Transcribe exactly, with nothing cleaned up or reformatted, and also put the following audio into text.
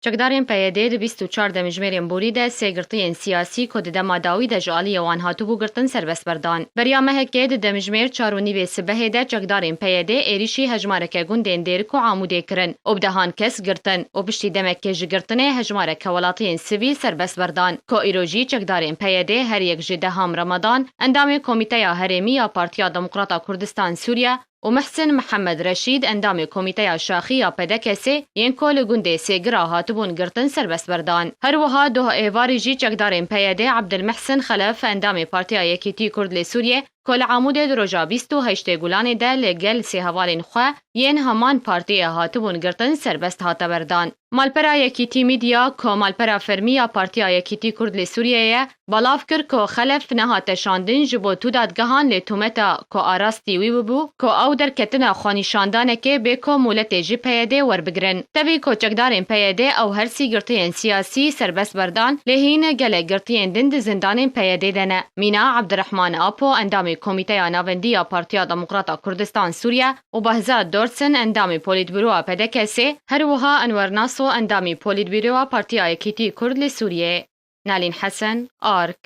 Çekdarên P Y D di bîst û çar demjimêrên borî de sê girtiyên siyasî ku di dema dawî de ji aliyê wan hatibû girtin serbest berdan. Beriya mehekê di demjimêr çar û nîvê sibehê de çekdarên P Y D êrîşî hejmareke gundên Dêrik û Amûdê kirin û bi dehan kes girtin û piştî demekê ji girtinê hejmareke welatiyên sivîl serbest berdan ku îro jî çekdarên P Y D her yek ji Deham Remadan, endamê Komîteya Herêmî ya Partiya Demokrata Kurdistan Sûriye, û Mihsin Mihemed Reşîd, endamê Komîteya Şaxî ya P D K S'ê, yên ku li gundê Sêgira hatibûn girtin, serbest berdan. Her wiha doh êvarî jî çekdarên P Y D Abdilmihsin Xelef, endamê Partiya Yekîtî Kurd li Sûriyê, ku li Amûdê di roja bîst û heştê Gulanê de li gel sê hevalên xwe yên heman partiyê hatibûn girtin, serbest hate berdan. Malpera Yekîtî Media, ku malpera fermî ya Partiya Yekîtî Kurd li Sûriyê ye, belav kir ku Xelef nehate şandin ji bo tu dadgehan lê tometa ku arastî wî bibû ku ew derketina xwenîşandanekê bê ku mûletê ji P Y D werbigirin. Tevî ku çekdarên P Y D ew her sî girtiyên siyasî serbest berdan, lê hîn gelek girtiyên din di zindanên P Y D de ne. Mîna Abdirehman Apo, endamê Komîteya Navendî ya Partiya Demokrata Kurdistan Sûriye, û Behzad Dorsin, endamê Polîtbûroya P D K S'ê, her wiha Enwer Naso, endamê Polîtbûroya Partiya Yekîtî Kurd li Sûriyeyê. Nalîn Hesen, Ark.